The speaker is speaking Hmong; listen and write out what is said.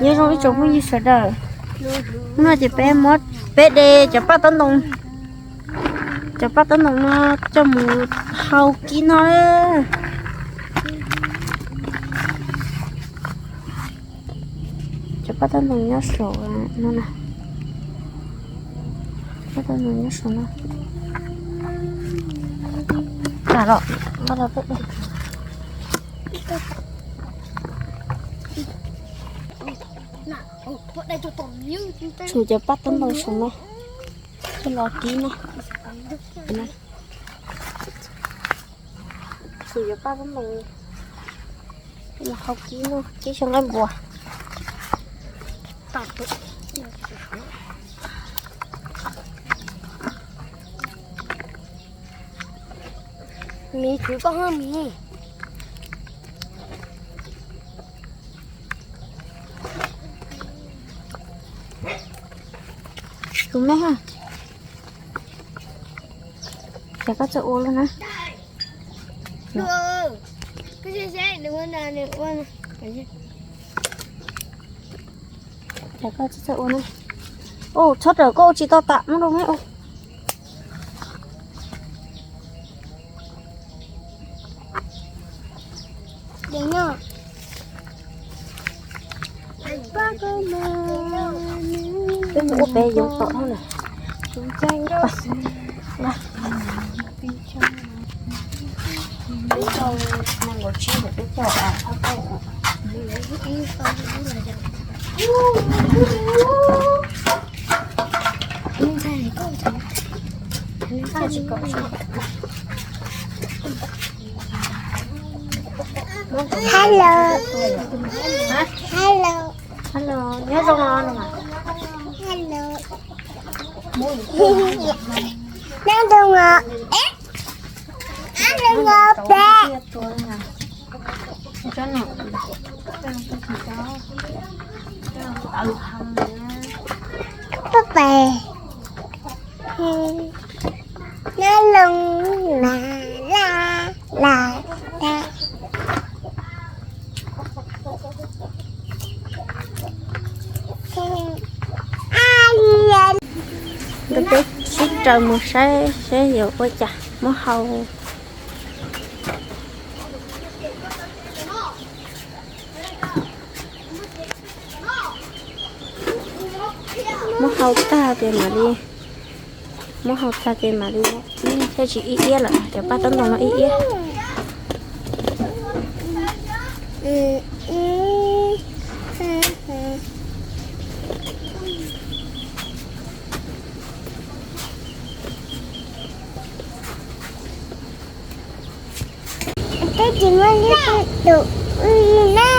Nyob zoo ib tsoom phooj ywg sawv daws, hnub no ces peb muab, peb de cov paj taub ntoo, cov paj taub ntoo no coj mus hau kib no. Cov paj taub ntoo nyob saum no na. Paj taub ntoo nyob saum no. Tam los, npaj los peb de. Tsum cov paj taub ntoo saum no, coj los kib no. Tsum cov paj taub ntoo, coj los hau kib no, kib xyoo nqaij npua. Miv, kwv koj hab miv. Tus me ha, ces koj txawj ua lawm na. Ces koj txawj ua na. Ua txhob rawm, koj ua tsis tau tam mub rau me ua. Peb mus ua pem yoov tom no na. Peb caug, nees nkaum tsib, peb caug. Hello. Hello. Hello, nyob zoo os. Hello. Nyob zoo os. Nyob zoo os peb. Peb pais. Nyob zoo na, la, la, la. Nkawd peb sib raws mus saib seb yuav ua cas muab hau. Muab hau tag ces mam li, muab hau tag ces mam li, thiaj tsis ib iab lawm, cov paj taub ntoo no ib iab. Twb tsis muaj ib tug tus wb na.